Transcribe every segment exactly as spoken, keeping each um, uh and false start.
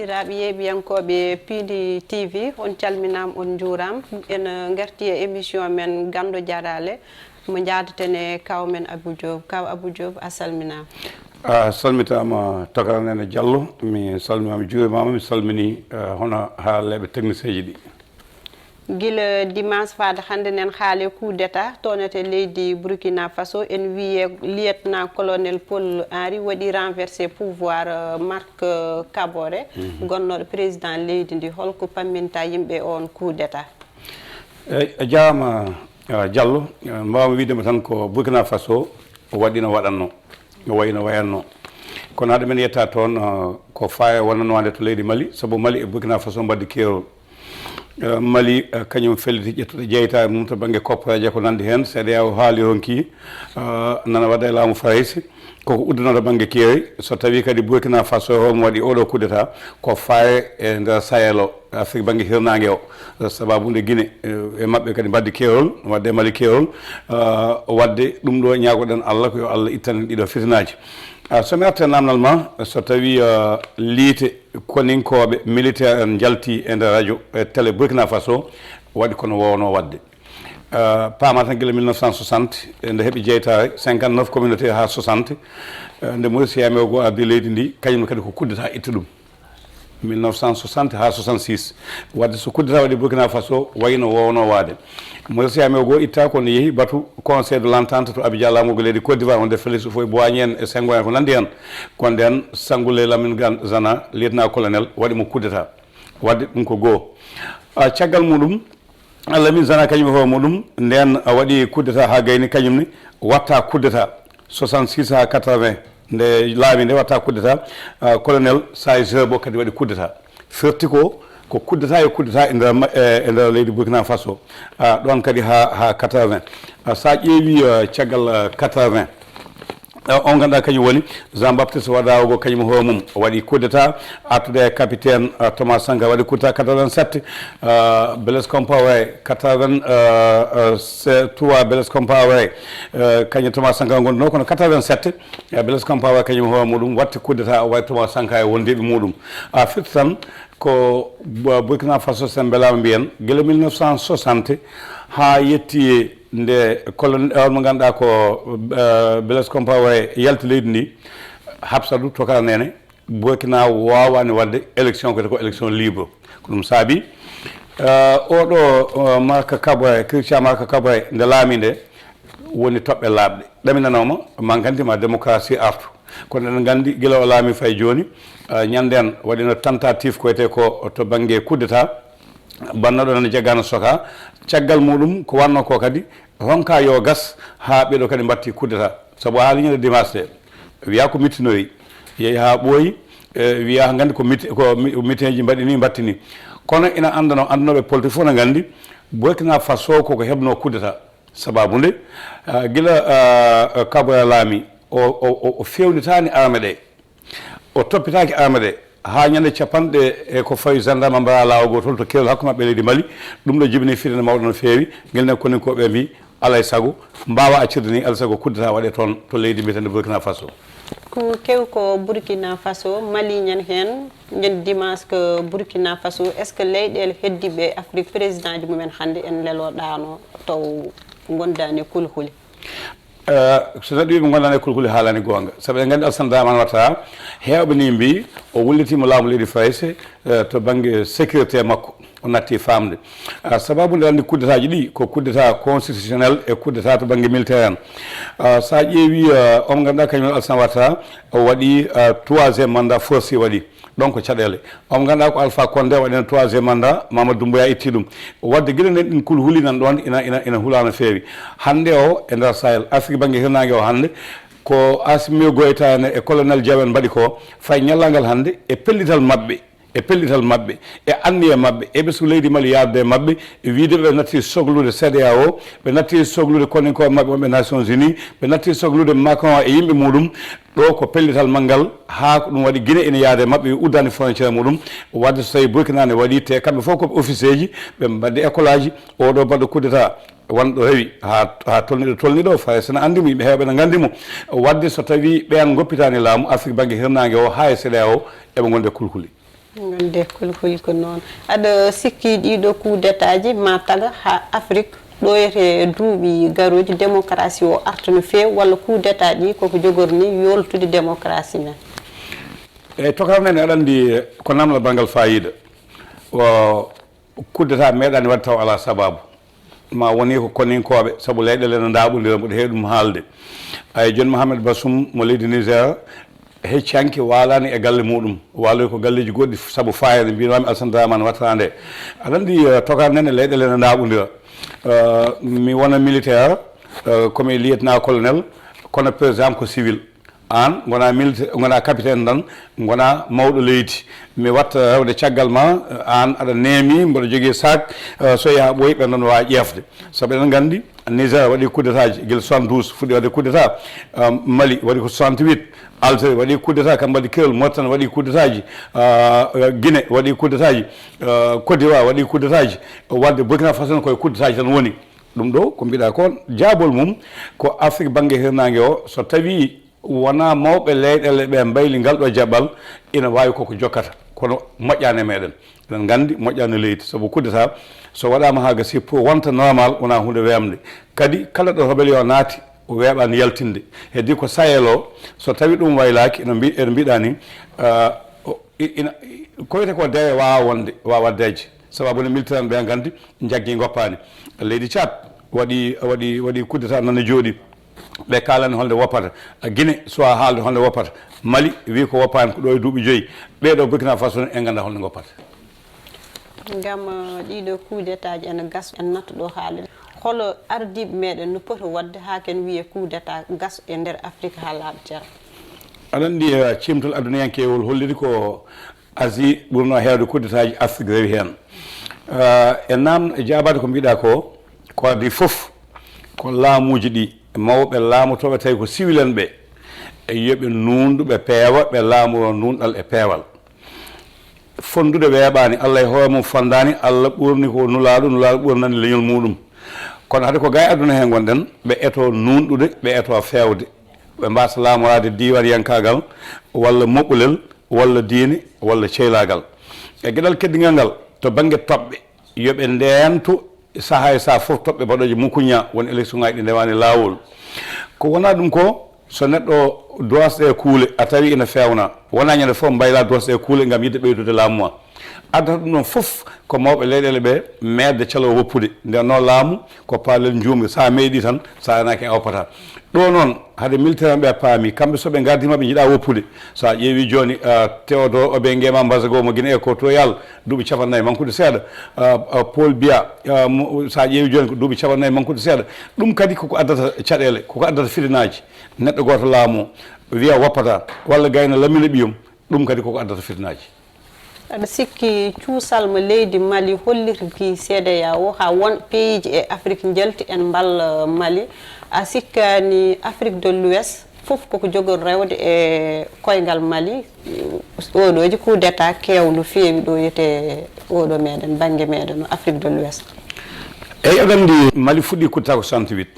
Sakiraaɓe yeeɓiyankooɓe Piindi T V, on calminaama, on njuuraama. En ngarti e émission men Ganndo Jaraale, mo njaadaten e kaw men Abou Diop. Kaw Abou Diop, a salminaama. A salmitaama, Tokara Nene Diallo. Mi salminaama, mi juurimaama, mi salminii, eh, hono haalleeɓe technicien ji ɗi. Gila dimanche faade hannde, nen haale coup d'état toonete leydi Burkina Faso. En wiye lieutenant colonel Paul Henri waɗi renversé pouvoir, euh, Marc, euh, Kaboré, gonnooɗo président leydi ndi. Holko pamminta yimɓe on coup d'état? Eyi, a jaaraama, ah, Diallo. Eh, mbaawmi wiide ma tan ko Burkina Faso o waɗi no waɗatno, o wayi no wayatno. Kono hade men yetta toon, ah, ko faaya wonanwaade to leydi Mali, sabu Mali e Burkina Faso mbaɗdi keerol. Eh, Mali, eh, kañum felliti ƴettude jeytaare mum to bannge kopporeeje ko nanndi heen. C D A O haali ronki, eh, nana waɗa e laamu Farayse, koko uddanata bannge keeri. So tawii kadi Burkina Faso e hoore mum waɗi oɗo coup d'état, ko faaya e nder Sahel o, Afrik bannge hirnaange o. Eh, sababu nde Gine, eh, e maɓɓe kadi mbaɗdi keerol, waɗde e Mali keerol, eh, waɗde ɗum ɗo ñaagoɗen Allah ko yo Allah ittan en ɗiɗo fitinaaji. Ah, so mi artii e naamnal ma, so tawii, eh, liite koninkooɓe militaire en njalti e nder radio e télé Burkina Faso, waɗi kono woowno waɗde. Eh, paama tan gila mille neuf cent soixante, eh, nde heɓi jeytaare, cinquante-neuf communauté haa soixante, eh, nde Maurice Yamé o goo ardi leydi ndi, kañum kadi ko coup d'état itti ɗum. Mille neuf cent soixante haa soixante-six. Waɗde so coup d'état waɗi Burkina Faso, wayno woowno waade. Maurice Yamé o goo itta ko nde yehi batu Conseil de l'Entente to Abidjan, laamorgo leydi Côte d'Ivoire, wonde Félix Houphouët-Boigny en e Senghor en ko nanndi heen. Ko ndeen Sangoulé Lamine Gane Zana, lieutenant colonel, waɗi mo coup d'état. Waɗde ɗum ko goo. Ah, caggal muɗum, Lamine Zana kañum e hoore muɗum, ndeen a waɗi coup d'état haa gayni, kañum ne watta coup d'état. Soixante-six haa quatre-vingts, nde laami nde watta coup d'état, ah, colonel Saïd Zerbo kadi waɗi coup d'état. Firti ko, ko coup d'état e coup d'état e nder ma-, e, e nder leydi Burkina Faso. Ah, ɗoon kadi haa, haa quatre-vingts. Ah, so a ƴeewi, ah, caggal, ah, quatre-vingts, eh, on ngannduɗaa kañum woni Jean-Baptiste Ouédraogo, kañum hoore mum o waɗi coup d'état, artude e capitaine, eh, Thomas Sankara waɗi coup d'état quatre-vingt-sept, eh, Blaise Compaoré quatre-vingt-trois, Blaise Compaoré, eh, kañum Thomas Sankara ngondunoo, kono quatre-vingt-sept, eh, Blaise Compaoré kañum hoore muɗum watti coup d'état, o waɗi Thomas Sankara e wondiiɓe muɗum. A firti tan ko Bu-, Burkina Faso, sen mbelaama mbiyen, gila mille neuf cent soixante haa yetti nde colon-, on mo ngannduɗaa ko, eh, Blaise Compaoré yalti leydi ndi, Hapsadou Tokara Nene, Burkina waawaani waɗde élection, kadi ko élection libre. Ko ɗum saabi, eh, oɗo, eh, Marc Kaboré, Christian Marc Kaboré, nde laami nde, woni toɓɓe laaɓɗe. Ɗaminanooma, ma nganndi ma démocratie artu. Kono eɗen nganndi gila o laami fay jooni, eh, ñanndeen waɗino tentative ko wiyetee ko to bannge coup d'état, bannoɗo nana jaggaano soka. Caggal muɗum ko wanno ko kadi ronka yo gas haa ɓeɗo kadi mbatti coup d'état. Sabu a haali ñande dimanche de, wiya ko mittinoyi, yehi haa ɓooyi, eh, wiya nganndi ko mit-, ko mi-, mitinji mbaɗi ni, mbatti ni. Kono ina anndano, anndanoɓe politique fof na nganndi Burkina Faso koko heɓno coup d'état. Sababu nde, ah, gila, ah, ah, Kaboré laami, o, o, o, o fewnitaani arme ɗe. O toppitaaki arme ɗe. Haa ñande capanɗe e ko fawi gendarme mbaɗa laawol gootol to keerol hakkunde maɓɓe e leydi Mali. Ɗum ɗo jibini fitinde mawɗo no feewi. Ngel ne koninkooɓe mbi, alay sago, mbaawa accirde ni, alay sago coup d'état waɗe toon to leydi mbiyetende Burkina Faso. Ko kew ko Burkina Faso, Mali ñan heen, ñande dimanche ko Burkina Faso. Est-ce que leyɗeele heddiiɓe Afrique, président ji mumen hannde en leloɗaano taw ngondaani kulhuli? Eh, so neɗɗo wii ɓe ngondaani kulhuli, haalani goonga. Sabu eɗen nganndi Alassane Dramane Ouattara, heewɓe ni mbi o wullitiima laamu leydi Farayse, eh, to bannge sécurité makko, o natti faamde. Ah, sababu nde anndi coup d'état ji ɗi, ko coup d'état constitutionnel e coup d'état to bannge militaire en. Ah, so a ƴeewi, eh, on ngannduɗaa kañum Alassane Ouattara, o waɗi, eh, troisième mandat forcé waɗi. Ɗon ko caɗeele. On ngannduɗaa ko Alpha Condé waɗino troisième mandat, Mamadou Doumbouya itti ɗum. Waɗde gila nden ɗin kulhuli nan ɗon ina, ina, ina hula no feewi. Hannde o e nder Sahel, Afrique bannge hirnaange o hannde, ko Assimi Goïta en e colonel Diaw en mbaɗi ko, fay ñallal ngal hannde e pellital maɓɓe, e pellital maɓɓe, e anniya maɓɓe, e ɓesngu leydi Mali yaadude e maɓɓe, e wiide ɓe natti soglude C D A O, ɓe natti soglude koninkooɓe maɓɓe wonɓe Nations Unies, ɓe natti soglude Macron e yimɓe muɗum. Ɗo ko pellital manngal, haa ko ɗum waɗi Gine ina yaade maɓɓe, ɓe uddani frontière muɗum. Waɗde so tawi Burkina ne waɗi, te kamɓe fof ko ɓe officier ji, ɓe mbaɗde école aji, oɗo baɗɗo coup d'état wonɗo rewi haa, haa tolni ɗo tolni ɗo, Farayse ne anndi mo, yimɓe heewɓe ne nganndi mo. Waɗde so tawi ɓeen ngoppitaani laamu Afrique bannge hirnaange o haa e C D A O, eɓe ngonde kulhuli. Ngannde kulhuli ko noon. Aɗa sikki ɗiɗo coup d'état ji ma taga haa Afrik ɗoyete duuɓi garooji démocratie o arta no feewi, walla coup d'état ɗi koko jogori ni yoltude démocratie men? Eyyi, tokar men, aɗa anndi ko namdal banngal faayiida. O coup d'état meeɗaani waɗde taw alaa sabaabu. Ma woni ko koninkooɓe, sabu leyɗeele no ndaaɓondira, mboɗo heewi ɗum haalde. Ay, John Mohamed Bazoum mo leydi Niger, hecci hanki waalaani e galle muɗum, waaloyi ko galleeji goɗɗi sabu fayre mbinomi Alsan Dramane wattande. Aɗa anndi, eh, tokar nen e leyɗeele no ndaaɓondira. Eh, mi wona militaire, eh, komi lieutenant colonel, kono président ko civil. Aan ngona militaire, ngona capitaine tan, ngona mawɗo leydi. Mi watta rewde caggal ma, aan aɗa neemi, mboɗo jogii sac, eh, so yaha ɓooyi ɓen ɗon waawi ƴeefde. Sabu eɗen nganndi Niger waɗi coup d'état ji gila soixante-douze, fuɗɗi waɗde coup d'état. Um, Mali waɗi ko soixante-huit. Algérie waɗi coup d'état, kam mbaɗi keewal. Mauritanie waɗi coup d'état ji. Uh, Guinée waɗi coup d'état ji. Uh, Côte d'Ivoire waɗi coup d'état ji. Waɗde Burkina Faso ne koye coup d'état ji tan woni. Ɗum ɗo ko mbiɗa ko jaabol mum ko Afrique bannge hirnaange o, so tawi wona mawɓe leyɗeele ɓe mbayli ngal ɗo jaɓɓal, ina waawi koko jokkata, kono moƴƴaani e meɗen. Eɗen nganndi moƴƴaani leydi, sabu coup d'état so waɗaama haa gasi pour wonta normal wona huunde weemde. Kadi kala ɗo rébellion naati, o weeɓaani yaltinde. Heddi ko Sahel o, so tawi ɗum waylaaki, eno mbi-, eno mbiɗa ni, ah, o, i-, ina, i-, ko wiyetee ko dewe waawa wonde, waawa deeje. Sababu ne militaire ɓe nganndi jaggi ngoppaani. Leydi Tchad waɗi, waɗi, waɗi coup d'état nana jooɗi. Ɓe kaalani holnde woppata. Guinée suwa haalde holnde woppata. Mali wi ko woppaani ko ɗo e duuɓi joyi. Ɓeeɗo Burkina Faso ne en ngannda holnde ngoppata. Ngam, eh, ɗiɗo coup d'état ji ene gas, en nattu ɗo haalde. Holo ardiiɓe meɗen no poti waɗde haa ken wiye coup d'état gas e nder Afrique haa laaɓa cer? Aɗa anndi, eh, cimtol aduniyankewol holliri ko Asie ɓurno heewde coup d'état ji Afrique rewi heen. Eh, e naam, e jaabaade ko mbiɗa ko, ko adii fof ko laamuuji ɗi, mawɓe laamotooɓe tawi ko civil en ɓe, e yo ɓe nuundu, ɓe peewa, ɓe laamoro nuunɗal e peewal. Fonndude weeɓaani, Allah e hoore mum fonndaani, Allah ɓurni ko nulaaɗo, nulaaɗo ɓurnani leñol muɗum. Kono hade ko gaa e aduna heen ngonɗen, ɓe eto nuunɗude, ɓe eto feewde. Ɓe mbaasa laamoraade diiwanyankaagal, walla moɓɓulel, walla diine, walla ceylaagal. E geɗal keddingal ngal, to bannge toɓɓe, yo ɓe ndeento sahaa e sahaa fof toɓɓe baɗooje mukuña, won élection ŋaaji ɗi ndewaani laawol. Ko wonaa ɗum ko, so neɗɗo duwas ɗe kuule, a tawi ina feewna, wonaa ñande fof mbayla duwas ɗe kuule ngam yiɗde ɓeydude laamu ma. Addata ɗum ɗon fof ko mawɓe leyɗeele ɓe meeɗde calo woppude. Nden noon laamu ko paalel njuumri, so a meeɗi tan, so a renaaki a woppataa. Ɗo noon, hade militaire ɓe paami, kamɓe so ɓe ngardiima ɓe njiɗaa woppude. So a ƴeewi jooni, ah, Théodore Obiang Nguema Mbazogo mo Guinée Équatoriale, duuɓi capannayyi mankude seeɗa. Ah, ah, Paul Biya, ah, mo, so a ƴeewi jooni ko duuɓi capannayyi mankude seeɗa. Ɗum kadi koko addata caɗeele, koko addata fitinaaji. Neɗɗo gooto laamoo, wiya woppataa, walla gayna lammina ɓiyum, ɗum kadi koko addata fitinaaji. Aɗa sikki cuusal mo leydi Mali hollirki C D A O haa won peyiiji e Afrik njalti en mballa Mali? A sikkaani Afrique de l'Ouest fof koko jogori rewde e koyngal Mali, oɗooji coup d'état keew no feewi ɗo wiyetee oɗo meɗen, bannge meɗen o Afrique de l'Ouest. Eyi, aɗa anndi Mali fuɗɗi coup d'état ko soixante-huit.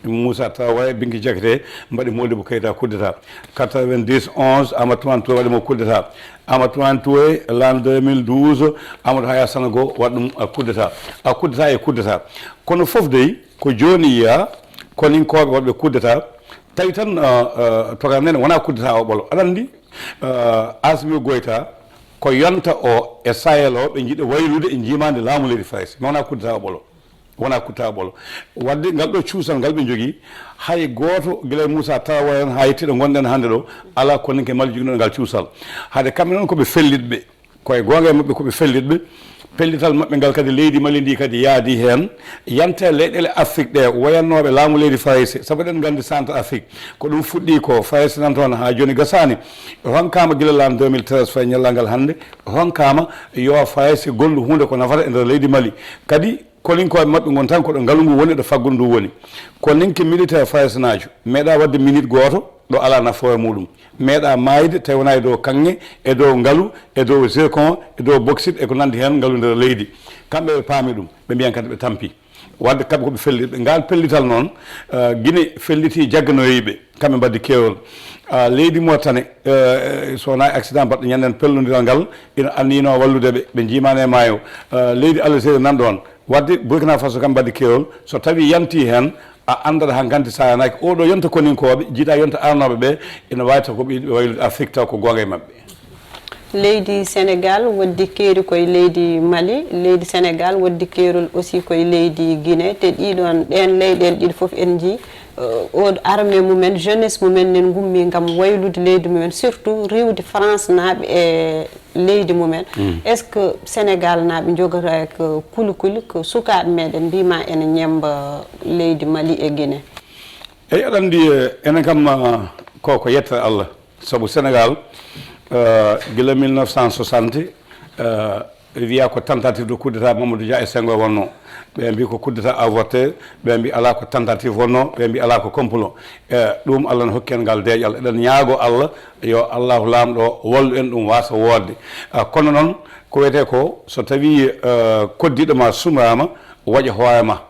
Moussa Traoré, Binki Diakité mbaɗi Modibo Keïta coup d'état. Quatre-vingt-dix, onze, Amadou Toumani Touré waɗi mo coup d'état. Amadou Toumani Touré, l'an deux mille douze, Amadou Haya Sanogo waɗi ɗum, uh, coup d'état. Uh, coup d'état e coup d'état. Kono fof dey, ko jooni yiya, koninkooɓe waɗɓe coup d'état, tawi tan, uh, uh, tokar nen wonaa coup d'état o ɓolo. Aɗa anndi, uh, Assimi Goïta, ko yonta o e Sahel o, ɓe njiɗa waylude e njiimaandi laamu leydi Farayse. Mais wonaa coup d'état o ɓolo. Wonaa coup d'état ɓolo. Waɗde ngal ɗo cuusal ngal ɓe njogii, hay gooto gila e Moussa Traoré en haa yettii ɗo ngonɗen hannde ɗo, alaa koninke Mali joginooɗo ngal cuusal. Hade kamɓe noon ko ɓe fellitɓe, ko e goonga e maɓɓe ko ɓe fellitɓe, pellital maɓɓe ngal kadi leydi Mali ndi kadi yaadi heen, yanta e leyɗeele Afrik ɗe wayannooɓe laamu leydi Farayse, sabu eɗen nganndi Centre Afrique, ko ɗum fuɗɗii ko Farayse nan toon haa jooni gasaani, ronkaama gila l'an deux mille treize fayi ñallal ngal hannde, ronkaama yo Farayse gollu huunde ko nafata e nder leydi Mali. Kadi koninkooɓe maɓɓe ngon tan ko ɗo ngalu ngu woni, ɗo faggudu ndu woni. Koninke militaire faraysenaajo meeɗaa waɗde minute gooto ɗo alaa nafoore muɗum. Meeɗaa maayde tawi wonaa e dow kaŋŋe, e dow ngalu, e dow zircon, e dow bauxite e ko nanndi heen ngalu nder leydi. Kamɓe ɓe paami ɗum, ɓe mbiyan kadi ɓe tampi. Waɗde kamɓe ko ɓe fellitɓe. Ngal pellital noon, eh, Guinée fellitii jagganoyiiɓe, kamɓe mbaɗdi keerol. Ah, leydi Mauritanie, eh, so wonaa accident mbaɗɗo ñanden pellondiral ngal, ina anniyno wallude ɓe, ɓe njiimaani e maayo. Ah, leydi Algérie nan ɗoon. Waɗde Burkina Faso kam mbaɗi keerol, so tawii yanti heen, a anndat hankadi so a yanaaki. Oɗo yonta koninkooɓe, jiida yonta aranooɓe ɓe, ina waawi taw ko ɓe yiɗi ɓe waylude Afrique taw ko goonga e maɓɓe. Leydi Senegal woddi keeri koye leydi Mali, leydi Senegal woddi keerol aussi koye leydi Guinée, te ɗiɗon ɗeen leyɗeele ɗiɗi fof en njii, eh, o armée mumen, jeunesse mumen nen ngummi ngam waylude leydi mumen, surtout riiwde France naaɓe e leydi mumen. Est ce que Senegal naaɓe njogata ko kulukuli ko sukaaɓe meɗen mbima ene ñemba leydi Mali e Guinée? Eyi, aɗa anndi, eh, enen kam, ah, ko ko yettere Allah. Sabu Senegal, eh, gila mille neuf cent soixante, eh, wiya ko tentative de coup d'état Mamadou Dia e Senghor wonno. Ɓe mbi ko coup d'état avorté, ɓe mbi ala ko tentative wonno, ɓe mbi ala ko complot. Eh, ɗum Allah ne hokki en ngal deeƴal. Eɗen ñaago Allah yo Allahu laamɗo wallu en ɗum wasa woodde. Ah, kono noon ko wiyetee ko so tawi, eh, koddiɗo ma sumrama, waɗa hoore ma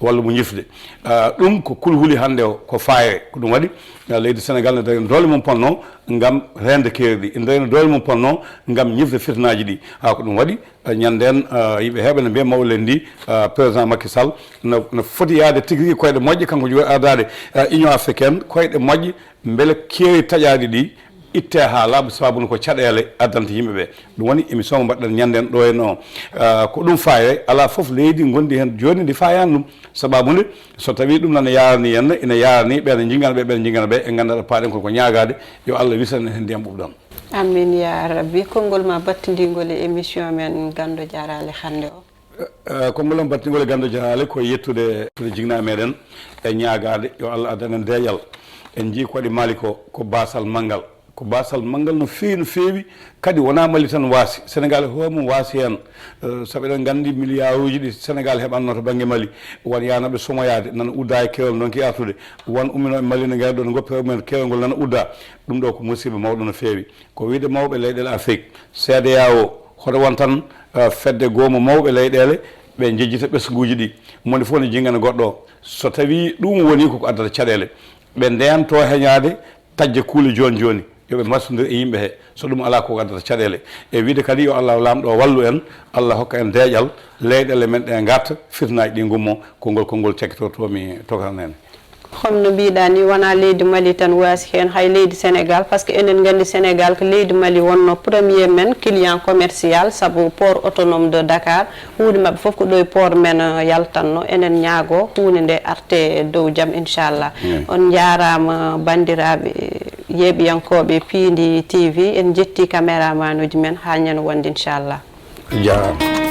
walla mo ñifde. Ah, ɗum ko kulhuli hannde o, ko faayre. Ko ɗum waɗi, ah, leydi Senegal ne darino doole mum ponno ngam reende keeri ɗi. Ina darino doole mum ponno ngam ñifde fitinaaji ɗi. Ah, ko ɗum waɗi, ah, ñande en, ah, yimɓe heewɓe ne mbiya mawɗo leydi ndi, ah, président Macky Sall no, no foti yahde tigi rigi koyɗe moƴƴe, kanko jogori ardaade, ah, Union africaine, koyɗe moƴƴe, mbele keeri taƴaaɗi ɗi itte haa laaɓa, sababu ne ko caɗeele addanta yimɓe ɓe. Ɗum woni émission mo mbaɗɗen ñande en ɗo en o. Ah, ko ɗum faayre, alaa fof leydi ngondi heen jooni ndi faayaani ɗum. Sababu nde, so tawii ɗum nana yaarani en, ina yaarani ɓeen njingana ɓe, ɓeen njingana ɓe, en nganndaa ɗo paaɗen kono ko ñaagaade, yo Allah wisan en heen ndiyam ɓuuɓɗam. Amin ya rabbi. Konngol ma battindingol e émission men Ganndo Jaraale hannde o. Eh, konngol am battindingol e Ganndo Jaraale ko yettude, yettude jinnaaɓe meɗen e ñaagaade yo Allah addan en deeƴal. En njii ko waɗi Mali ko, ko baasal manngal. Ko baasal manngal no feewi, no feewi. Kadi wonaa Mali tan waasi. Senegal e hoore mum waasi heen. Eh, sabu eɗen nganndi miliyaaruuji ɗi Senegal heɓatnoo to bannge Mali. Won yahnooɓe somoyaade, nana udda e keerol, ndonki artude. Won umminooɓe Mali ne ngara ɗo, ne ngoppi rewɓe mumen, keerol ngol nana udda. Ɗum ɗo ko musiiba mawɗo no feewi. Ko wiyde mawɓe leyɗeele Afrik, C E D E A O, hoto won tan, eh, fedde goomu mawɓe leyɗeele, ɓe njejjita ɓesnguuji ɗi. Moni fof ne jinngana goɗɗo o. So tawii ɗum woni koko addata caɗeele, ɓe ndeyanto heñaade, taƴde kuule jooni jooni, yo ɓe mbarsondir e yimɓe he. So ɗum alaa, koko addata caɗeele. E wiyde kadi yo Allah laamɗo o wallu en, Allah hokka en deeƴal, leyɗeele men ɗe ngarta, fitinaaji ɗi ngummo, konngol, konngol cakkitortoomi tokara neene. Comme no mbiɗa ni, wona leydi Mali tan waasi heen, hay leydi Senegal, par ce que enen nganndi Senegal ko leydi Mali wonno premier men client commercial, sabu port autonome de Dakar, huunde maɓɓe fof ko ɗo e port men, eh, yaltanno. Enen ñaago huunde nde arte dow jam, inchallah. On njaaraama, banndiraaɓe yeeɓiyankooɓe Piindi T V, en njetti caméraman uji men, haa ñande wonde, inchallah. Jaaraama.